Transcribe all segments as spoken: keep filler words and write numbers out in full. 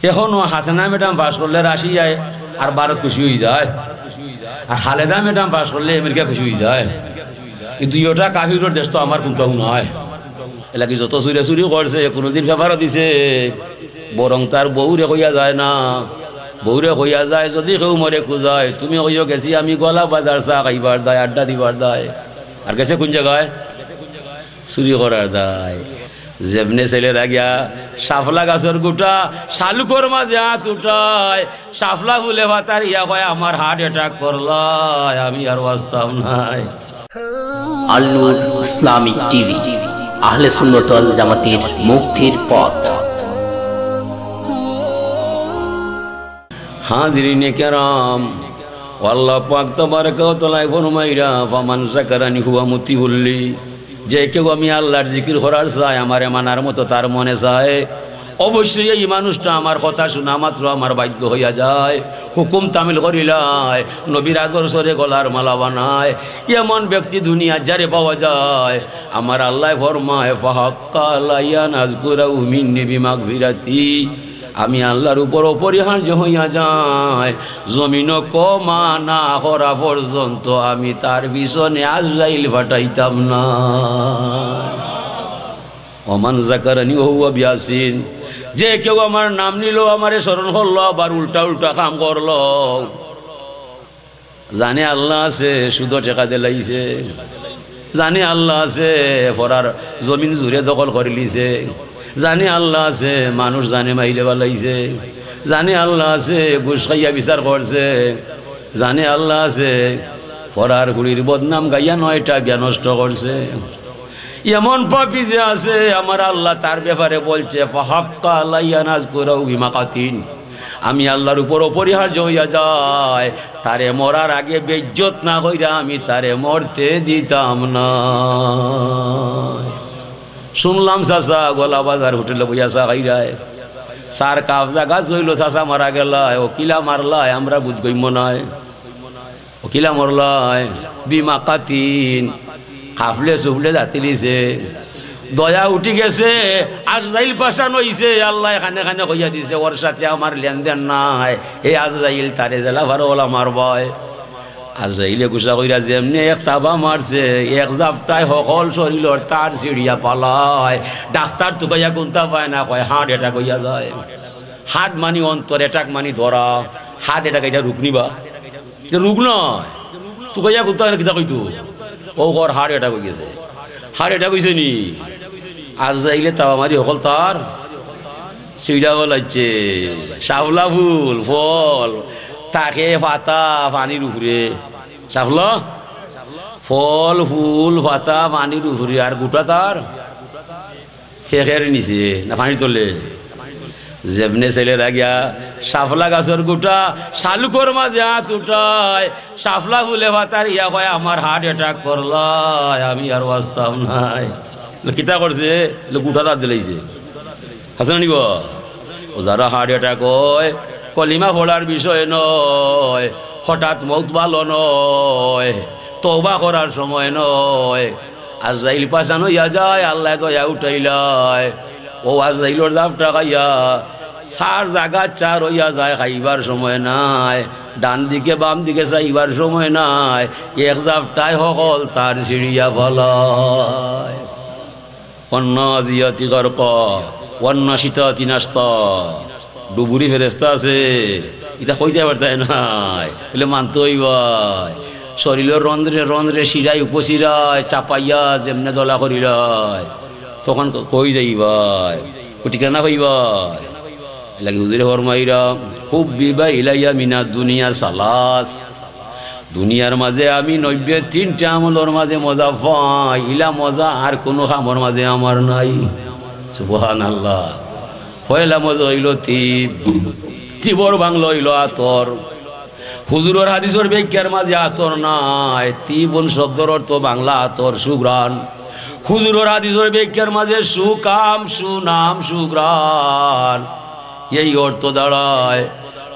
এখনো হাসিনা ম্যাডাম পাশ করলে রাশিয়ায় আর ভারত খুশি অইযায়, আর খালেদা ম্যাডাম পাশ করলে আমেরিকা খুশি অইযায়। ই দুইওটা কাফিরর দেশ তো আমার কুনটাউ নায়। এরলাগি যত চুরে চুরি করছে, কুনুদিন পেপারো দিছে, বরং তার বউরে কইয়া যায় না। বউরে কইয়া যায়, যুদি কেউ মরে খুজায়, তুমি কইও গেছি আমি গোয়ালা বাজার চা খাইবার দায়, আড্ডা দিবার দায়। আর গেছে কুন জাগায়? চুরি করার দায়। যেমনে ছেলেরা গিয়া শাপলা গাছর গুটা, শালুকর মাঝে আত উঠায়, শাপলা ফুলে ফাতারিয়া কয়, "আমার heart attack করলায়, আমি আর বাঁচতাম নায়।" আল নূর ইসলামিক টিভি, আহলে সুন্নত ওয়াল জামাতের মুক্তির পথ। হাজিরিনে কেরাম, ও আল্লাহ পাক তাবারাকা ওয়া তাআলায় ফরমাইরা, "ফামান যাকারানি হুয়া মুতিউল্লি।" যে কেউ আমি আল্লাহর জিকির করার চায়, আমারে মানার মতো তার মনে চায়, অবশ্যই এই মানুষটা আমার কথা শুনা মাত্র আমার বাধ্য হইয়া যায়, হুকুম তামিল করিলায়, নবীর আদর্শরে গলার মালা বানায়। এমন ব্যক্তি দুনিয়া যারে পাওয়া যায়, আমার আল্লায় ফরমায়, "ফাহাক্কা আলাইয়া আন আযকুরাহু মিন্নি বিমাগফিরাতি।" আমি আল্লাহর উপর অপরিহার্য হইয়া যায়, জমিনো ক্ষমা না করা পর্যন্ত আমি তার পিছনে আজরাইল পাঠাইতাম না। ওমান যাকারানি ওয়া হুয়া ইয়াসিন, যে কেউ আমার নাম নিল, আমারে স্মরণ করলো, আবার উল্টা উল্টা কাম করলো, জানে আল্লাহ আছে, সুদো টেকা দিলাইছে। জানে আল্লাহ আছে, ফরার জমিন জুরে দখল করিলিছে। জানে আল্লাহ আছে, মানুষ জানে মাইরে ফালাইছে। জানে আল্লাহ আছে, ঘুষ খাইয়া বিচার করছে। জানে আল্লাহ আছে, ফরার ফুড়ির বদনাম গাইয়া নয়টা বিয়া নষ্ট করছে। এমন পাপী যে আছে, আমার আল্লাহ তার ব্যাপারে বলছে, "ফাহাক্কা আলাইয়া আন আযকুরাহু বিমাকাতিন।" আমি আল্লাহর উপর অপরিহার্য হইয়া যায়, তারে মরার আগে বেইজ্জত না কইরা আমি তারে মরতে দিতাম না। শুনলাম চাচা গোয়ালা বাজার হোটেলো বইয়া চা খাইরায়, চার কাপ জাগাত জইলো চাচা মারা গেলায়, ও কিলা মারলায়, আমরা বুঝ গইম নায়। ও কিলা মরলায়? বিমাকাতিন, কাফলে চুফলে জাতিলিছে। দয়া উঠি গেছে, আজরাইল পাশান অইছে, আল্লায় কানে কানে কইয়া দিছে, "ওর সাথে আমার লেনদেন নাই।" হে আজরাইল, তারে যেলা পারো অলা মারবায়। আজরাইলে গুসা কইরা যেমনে এক থাবা মারছে, এক জাপটায় হকল শরীলর তার ছিড়িয়া ফালায়। ডাক্তার তুকাইয়া কুন্তা পায় না, কয় heart attack অইয়া যায়। Heart মানি অন্তর, attack মানি ধরা। Heart attack ইটা রোগ নি বা? ইটা রোগ নায়। তুকাইয়া কুন্তা কিতা কইতো? ও কর heart attack অইগেছে। Heart attack অইছে নি? আজরাইলে থাবা মারি হকল তার ছিড়া ফালাইছে। শাপলা ফুল, ফল, থাকে ফাতা পানির উপরে। শাপলা ফল, ফুল, ফাতা পানির উপরে, আর গুটা তার ফেকের নিচে না পানির তলে। যেমনে ছেলেরা গিয়া শাপলা গাছর গুটা শালুকর মাঝে আত উঠায়, শাপলা ফুলে ফাতারিয়া কয়, "আমার heart attack করলায়, আমি আর বাঁচতাম নায়।" লো কিতা করছে? লো গুটা তার দিলাইছে। হাসে না নি বা? ও যারা heart attack অয়, কলিমা পড়ার বিষয় নয়, হঠাৎ মউত ভালো নয়, তওবা করার সময় নয়। আজরাইল পাশান অইয়া যায়, আল্লায় দয়া উঠাইলায়। ও আজরাইলর জাপটা খাইয়া চার জাগাত চার অইয়া যায়, খাইবার সময় নাই, ডান দিকে বাম দিকে চাইবার সময় নাই, এক জাপটায় হকল তার ছিড়িয়া ফালায়। ওয়ান্নাজিয়াতি গারকা, ওয়ান্নাশিতাতি নাশতা। ডুবুরি ফেরেস্তা আছে, ইতা কইতায় পারতায় নায়, বুলে মানতে অইবায়। শরীলর রন্ধ্রে রন্ধ্রে শিরায় উপশিরায় চাপাইয়া যেমনে দলা করিলায়, তখন ক-, কই যাইবায়, কই ঠিকানা পাইবায়। এরলাগি হুজুরে ফরমাইরা, "হুব্বিবা ইলাইয়া মিনাদ দুনিয়া সালাস।" দুনিয়ার মাঝে আমি নব্বই তিনটা আমলর মাঝে মজা পাই, ইলা মজা আর কুনু কামর মাঝে আমার নাই। সুবহানাল্লাহ। পয়লা মজা অইলো তিব, তিবর বাংলা অইলো আতর। হুজুরর হাদিসর ব্যাখ্যার মাঝে আতর নাই, তিবুন শব্দর অর্থ বাংলা আতর, সুঘ্রাণ। হুজুরর হাদিসর ব্যাখ্যার মাঝে সুকাম, সুনাম, সুঘ্রাণ। এই অর্থ দাঁড়ায়,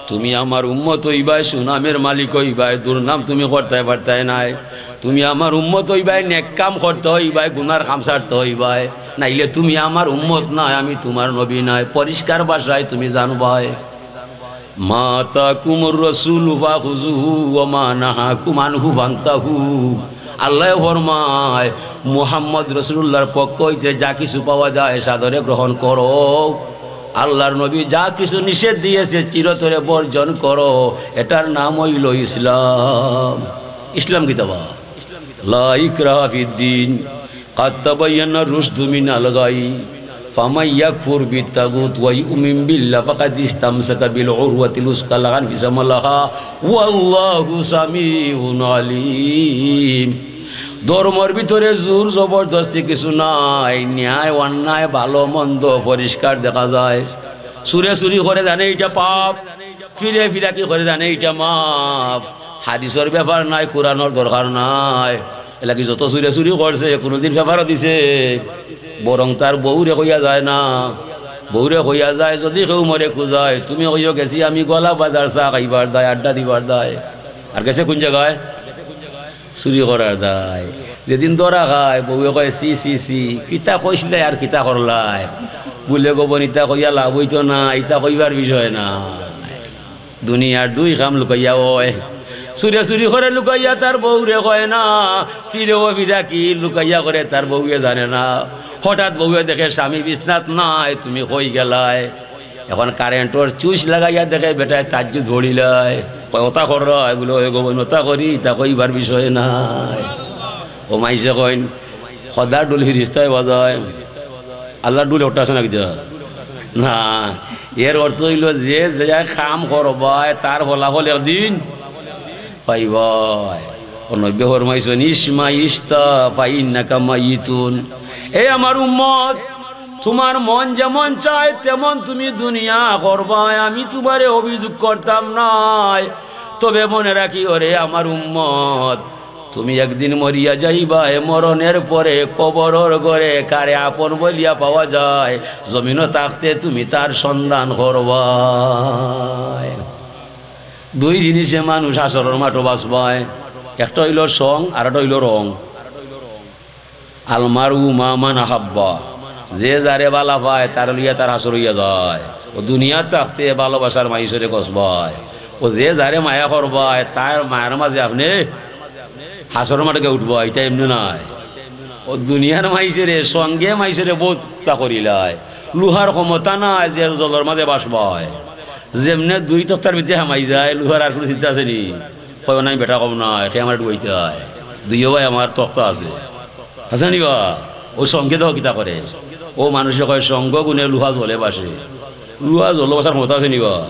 তুমি আমার উম্মত অইবায়, সুনামের মালিক অইবায়, দুর্নাম তুমি করতায় পারতায় নায়। তুমি আমার উম্মত অইবায়, নেক কাম করতে অইবায়, গুনার কাম ছাড়তে অইবায়, নাইলে তুমি আমার উম্মত নায়, আমি তুমার নবী নায়। পরিষ্কার ভাষায় তুমি জানবায়। মা আতাকুমুর রাসূলু ফাখুযুহু ওয়া মা নাহাকুম আনহু ফান্তাহু। আল্লায় ফরমায়, মুহাম্মদ রাসূলুল্লাহর পক্ষ অইতে যা কিছু পাওয়া যায় সাদরে গ্রহণ করো। আল্লাহর নবী যা কিছু নিষেধ দিয়েছে চিরতরে বর্জন করো, এটার নাম অইল ইসলাম। ইসলাম কিতা বা? লা ইকরাহা ফিদ্দিন, কাদ তাবায়্যানার রুশদু মিনাল গাই, ফামান ইয়াকফুর বিত্তাগুত ওয়া ইউমিন বিল্লাহ ফাকাদ ইস্তামসাকা বিল উরওয়াতিল উসকা লা ইনফিসামা লাহা, ওয়াল্লাহু সামিউন আলিম। ধর্মর ভিতরে জোর জবরদস্তি কিছু নাই, ন্যায় অন্যায়, ভালো মন্দ পরিষ্কার দেখা যায়। চুরে চুরি করে জানে ইটা পাপ, ফিরে ফিরাকি করে জানে ইটা মাফ। হাদিসর ব্যাপার নাই, কোরআনর দরকার নাই। এলাকি যত চুরে চুরি করছে, কোনোদিন পেপারও দিছে? বরং তার বউরে কইয়া যায় না, বউরে কইয়া যায়, যদি কেউ মরে খুজায়, তুমি কইও গেছি আমি গলা বাজার চা খাইবার দায়, আড্ডা দিবার দায়। আর গেছে কোন জাগায়? চুরি করার দায়। যেদিন ধরা খায়, বউয়ে কয়, "ছি, ছি, ছি, কিতা কইছলায় আর কিতা করলায়?" বুলে, "গো বইন, ইতা কইয়া লাভ অইতো না, ইতা কইবার বিষয় না।" দুনিয়ার দুই কাম লুকাইয়া অয়। চুরে চুরি করে লুকাইয়া তার বউরে কয় না, ফিরেও ফিরাকি লুকাইয়া করে তার বউয়ে জানে না। হঠাৎ বউয়ে দেখে স্বামী বিছনাত নাই, তুমি কই গেলায়? এখন কারেন্টর চুইচ লাগাইয়া দেখে বেটায় তাহাজ্জুদ পড়িলায়। কয়, "ওতা কররায়?" বুলে, "ওই গো বইন, ওতা করি, ইতা কইবার বিষয় নায়।" ও মাইনষে কইন, "খোদার ঢুল ফিরিস্তায় বাজায়, আল্লার ঢুল একটা আছে না কিতা?" না, এর অর্থ অইলো যে যে কাম করবায় তার ফলাফল একদিন পাইবায়। ও নবীয়ে ফরমাইছইন, "ইশমা ইশতা ফাইন্নাকা মাইয়িতুন।" এ আমার উম্মত, তুমার মন যেমন চায় তেমন তুমি দুনিয়া করবায়, আমি তুমারে অভিযোগ করতাম নায়। তবে মনে রাখিও রে আমার উম্মত, তুমি একদিন মরিয়া যাইবায়, মরণের পরে কবরর ঘরে কারে আপন বলিয়া পাওয়া যায়, জমিনো থাকতে তুমি তার সন্ধান করবায়। দুই জিনিসে মানুষ হাশরর মাঠো বাঁচবায়, একটা অইলো সং আর একটা অইলো রং। আল মারউ মা মান আহাব্বা, যে যারে বালা পায় তারে লইয়া তার হাশর অইয়া যায়। ও দুনিয়াত থাকতে ভালোবাসার মাইনষরে গছবায়, ও যে যারে মায়া করবায় তার মায়ার মাঝে আপনে হাশরর মাঠে গিয়া উঠবায়, ইটা এমনে নায়। ও দুনিয়ার মাইনষরে, সঙ্গে মাইনষরে বউত তা করিলায়, লুহার ক্ষমতা নাই যে জলর মাঝে বাঁচবায়। যেমনে দুই তক্তার ভিতরে হামাই যায়, লুহার আর কুনু চিন্তা আছে নি? কয়, "না, আমি বেটা কম নায়, হে আমারে ডুবাইতায়, দুইও ভাই আমার তক্তা আছে।" আছে নি বা? ও সঙ্গে দেখো কিতা করে। ও মানষে কয়, "সঙ্গ গুণে লুহা জলে বাসে।" লুহা জলো বাসার ক্ষমতা আছে নি বা?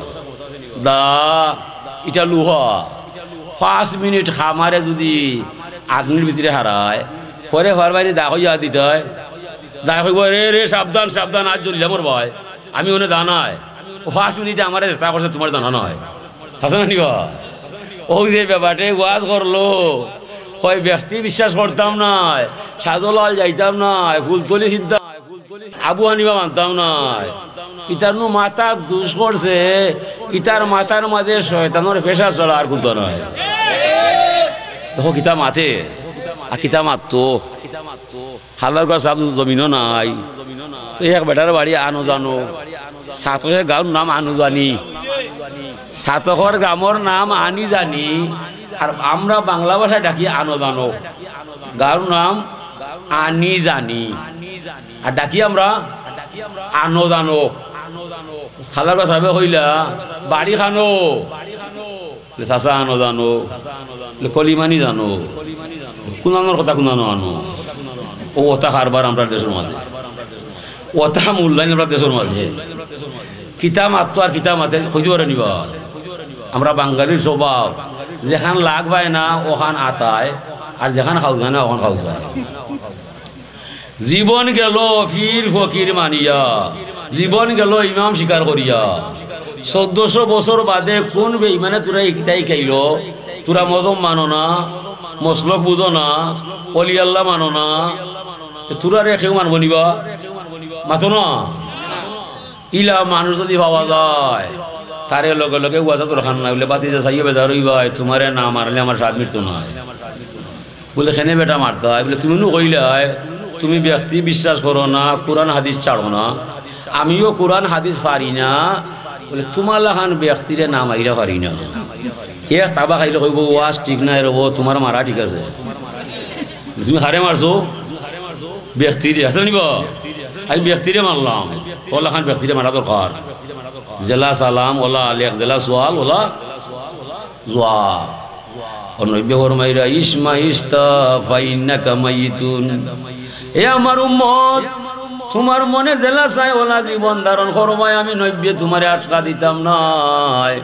দা, ইটা লুহা। পাঁচ মিনিট খামারে যদি আগুনর ভিতরে হারায়, পরে ফারবাইনি দা কইয়া দিতায়, দায় কইবো, "রে, রে, সাবধান, সাবধান, আজ জ্বলিয়া মরবায়। আমি অনে দা নাই। ও পাঁচ মিনিটে আমারে চেষ্টা করছে, তুমার জানা নাই।" আছে না নি বা? ও যে বেবাটে ওয়াজ করলো, কয়, "ব্যক্তি বিশ্বাস করতাম নায়, সাজলাল যাইতাম নায়, ফুলতলি চিন্তা, আবু হানিফা মানতাম নায়।" ইতার নু মাথাত দুষ করছে, ইতার মাথার মাঝে শয়তানর পেশা চলা আর কুন্তা নায়। দেখো কিতা মাতে, আর কিতা মাততো। খালার ঘর সাব জমিনো নাই। তো এক বেটার বাড়ি আনো জানো। সাতকে গাঁওর নাম আনো জানি। সাতকর গ্রামর নাম আনি জানি। আর আমরা বাংলা ভাষায় ডাকি আনো জানো। গাঁওর নাম আনি জানি। আর ডাকি আমরা আনো জানো। খালার ঘর সাবে কইলা, "বাড়ি খানো?" বলে, "চাচা আনো জানো।" বলে, "কলিমানি জানো?" "কুনানোর কথা কুনানো আনো?" ও ওতা কারবার আমরার দেশর মাঝে, ওতা মূল্যায়ন আমরার দেশর মাঝে। কিতা মাততো আর কিতা মাতে কইতে পারে নি বা? আমরা বাঙালির স্বভাব, যেখান লাগ পায় না ওখান আতায়, আর যেখান খাওয়া যায় না ওখান খাওয়া যায়। জীবন গেল পীর ফকির মানিয়া, জীবন গেল ইমাম স্বীকার করিয়া। চৌদ্দশো বছর বাদে কোন বেঈমানে তোরা ইকতাই খাইল? তোরা মজহব মানো না, মসলক বুঝো না, অলি আল্লাহ মানো না, তো তোরারে কেউ মানবো নি বা? মাতো না। ইলা মানুষ যদি পাওয়া যায়, তারে লগে লগে ওয়াজা দরকার নাই, বলে, "বাতি যে চাইও বেজার হইবায়, তোমারে না মারলে আমার স্বাদ মিটতো নায়।" বলে, "কেনে বেটা মারতায়?" বলে, "তুমি নু কইলায়, তুমি ব্যক্তি বিশ্বাস করো না, কোরআন হাদিস ছাড়ো না, আমিও কোরআন হাদিস পারি না, বলে, তোমার লাখান ব্যক্তিরে না মাইরা পারি না।" এক তাবা খাইলে কইব, "ওয়াজ ঠিক নাই রে, ও তোমার মারা ঠিক আছে।" "তুমি কারে মারছো?" "ব্যক্তিরে।" "আছে নি বা? আমি ব্যক্তিরে মারলাম।" "তোর লাখান ব্যক্তিরে মারা দরকার।" জেলা সালাম ওলা আলেক, জেলা সুয়াল ওলা জওয়াব। ও নবী ফরমাইরা, "ইশমা ইশতা ফাইন্নাকা মাইতুন।" এ আমার উম্মত, তোমার মনে জেলা চায় ওলা জীবন ধারণ করবায়, আমি নবীয়ে তোমারে আটকা দিতাম নায়।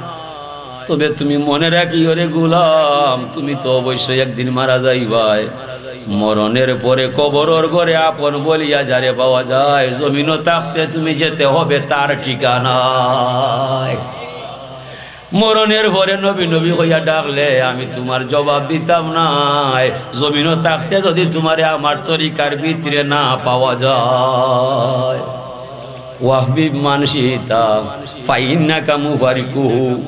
তবে তুমি মনে রাখিও রে গোলাম, তুমি তো অবশ্যই একদিন মারা যাইবায়। মরণের পরে কবরর ঘরে আপন বলিয়া যারে পাওয়া যায়, জমিনো থাকতে তুমি যেতে হবে তার ঠিকানায়। মরণের পরে নবী নবী কইয়া ডাকলে আমি তোমার জবাব দিতাম নায়, জমিনো থাকতে যদি তোমারে আমার তরিকার ভিতরে না পাওয়া যায়। "ওয়াহবিব মান শিতা ফাইন্নাকা মুফারিকুহু।"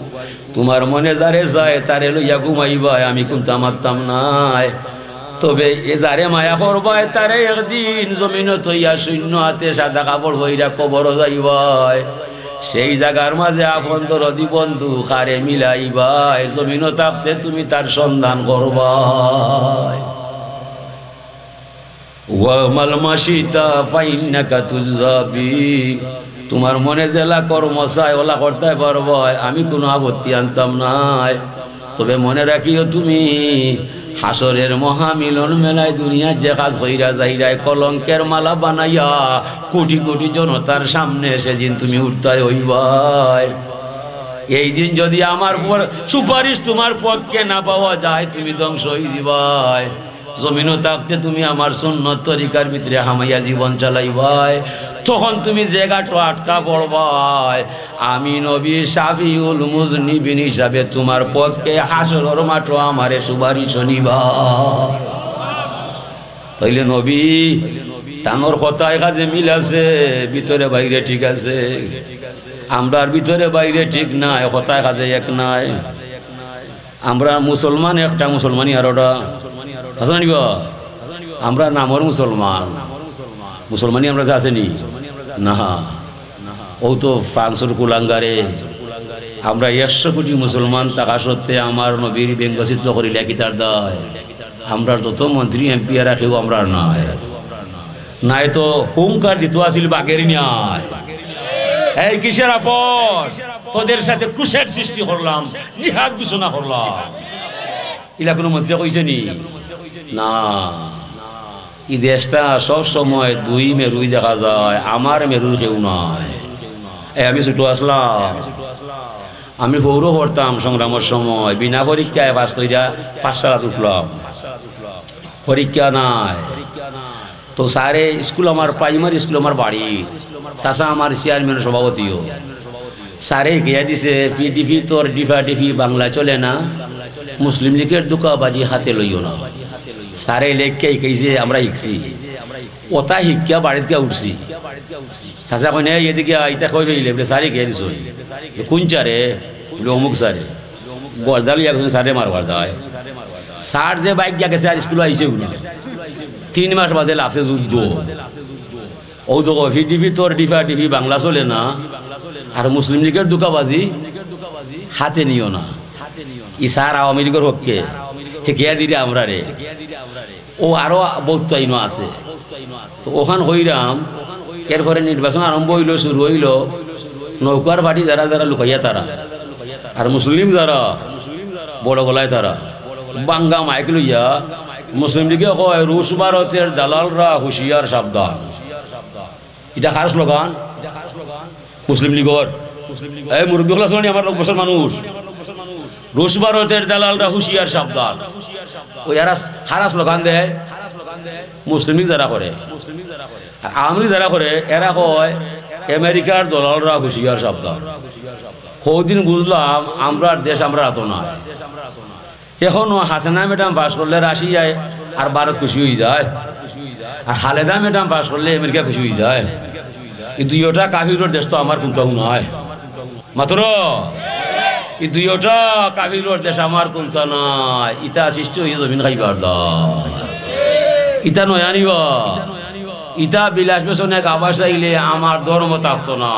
তোমার মনে যারে যায় তারে লইয়া ঘুমাইবায়, আমি কুন্তা মারতাম নায়। তবে এ যারে মায়া করবায়, তারে একদিন জমিনো থইয়া শূন্য হাতে সাদা কাপড় পইরা কবরো যাইবায়। সেই জাগার মাঝে আপন দরদি বন্ধু কারে মিলাইবায়, জমিনো থাকতে তুমি তার সন্ধান করবায়। "ওয়ামাল মাশিতা ফাইন্নাকা তুজজা বি।" তোমার মনে যেলা কর্ম চায়, ওলা করতায় পারবায়, আমি কুনু আপত্তি আনতাম নায়। তবে মনে রাখিও তুমি, হাশরের মহামিলন মেলায় দুনিয়ার যে কাজ কইরা যাইরায়, কলঙ্কের মালা বানাইয়া কোটি কোটি জনতার সামনে সেদিন তুমি উঠতায় অইবায়। এই দিন যদি আমার পর সুপারিশ তোমার পক্ষে না পাওয়া যায়, তুমি ধ্বংস অইযিবায়। জমিনো থাকতে তুমি আমার সুন্নত তরিকার ভিতরে হামাইয়া জীবন চালাইবায়, তখন তুমি যে ঘাটো আটকা পড়বায়, আমি নবী শাফিউল মুজনিবিন হিসাবে তোমার পক্ষে হাশরর মাঠো আমারে সুপারিশ নিবা। তাইলে নবী, তানর কথায় কাজে মিল আছে, ভিতরে বাইরে ঠিক আছে। আমরার ভিতরে বাইরে ঠিক নাই, কথায় কাজে এক নাই। আমরা মুসলমান একটা, মুসলমানি আরোটা। আছে না নি বা? আমরা নামর মুসলমান, মুসলমানি আমরা যে আছে নি? না। ও তো ফ্রান্সর কুলাঙ্গারে। আমরা একশো কোটি মুসলমান থাকা সত্ত্বে আমার নবীর ব্যঙ্গচিত্র করিলে কিতার দায়? আমরা যত মন্ত্রী এমপি এরা কেউ আমরার নায়। নায় তো হুঙ্কার দিত আছিল বাগের ন্যায়। এই কিসের আপস? তোদের সাথে ক্রুসেড সৃষ্টি করলাম, জিহাদ ঘোষণা করলাম। ইলা কুনু মন্ত্রী কইছে নি? না। ই দেশটা সব সময় দুই মেরুই দেখা যায়, আমার মেরুর কেউ নাই। এই আমি ছোট আছলাম, আমি পৌর পড়তাম সংগ্রামর সময়, বিনা পরীক্ষায় পাস কইরা পাঠশালাত উঠলাম। পরীক্ষা নাই। তো স্যারে স্কুল আমার, প্রাইমারি স্কুল আমার বাড়ি, চাচা আমার চেয়ারম্যান সভাপতিও। স্যারে গিয়া দিছে, "পিডিপি তোর ডিফা ডিফি বাংলা চলে না, মুসলিম লীগের ধোঁকাবাজি হাতে লইও না।" স্যারে লেখিয়া হিকাইছে, আমরা হিকছি। ওটা হিকিয়া বাড়িত গিয়া উঠছি। চাচা কইন, "এই এদিকে আয়, ইতা কই পাইলে?" বলে, "স্যারে গিয়া দিছে।" "কোন স্যারে?" বলে, "অমুক স্যারে।" গর্দা লইয়া গেছেন স্যারে মারবার দায়। স্যার যে বাইক গিয়া গেছে আর স্কুলো আইছেও না। তিন মাস বাদে লাগছে যুদ্ধ। ও তো কয়, "পিডিপি তোর ডিফা ডিফি বাংলা চলে না, আর মুসলিম লীগের ধোঁকাবাজি হাতে নিও না।" ই স্যার আওয়ামী লীগের পক্ষে, হিকিয়া দিলে আমরারে। ও আরো বহুত আইনও আছে। তো ওখান কইরাম, এরপরে নির্বাচন আরম্ভ অইলো, শুরু অইলো। নৌকার পার্টি যারা যারা লুকাইয়া তারা, আর মুসলিম যারা বড় গলায় তারা, বাঙ্গা মাইক লইয়া মুসলিম লীগে কয়, "রুশ ভারতের দালালরা হুঁশিয়ার সাবধান।" ইটা কার স্লোগান? মুসলিম লীগর। এই মুরব্বী অকল আছইন নি, আমার নব্বই বছর মানুষ। "রুশ ভারতের দালালরা হুঁশিয়ার সাবধান।" ওই এরা কারা স্লোগান দেয়? মুসলিম লীগ যারা করে। আর আওয়ামী লীগ যারা করে, এরা কয়, "আমেরিকার দালালরা হুঁশিয়ার সাবধান।" হৌদিন বুঝলাম, আমরার দেশ আমরার আতো নাই। এখনো হাসিনা ম্যাডাম পাস করলে রাশিয়ায় আর ভারত খুশি অইযায়, আর খালেদা ম্যাডাম পাস করলে আমেরিকা খুশি অইযায়। ই দুইওটা কাফিরর দেশ তো আমার কুন্তাউ নায়। মাতরা, ই দুইওটা কাফিরর দেশ, আমার কুন্তা নাই। ইতা সৃষ্টি অইয়া জমিন খাইবার দায়। ইতা নয়া নিবা। ইতা বিলাস ব্যসনে গাবাস লাগিলে আমার ধর্ম থাকতো না।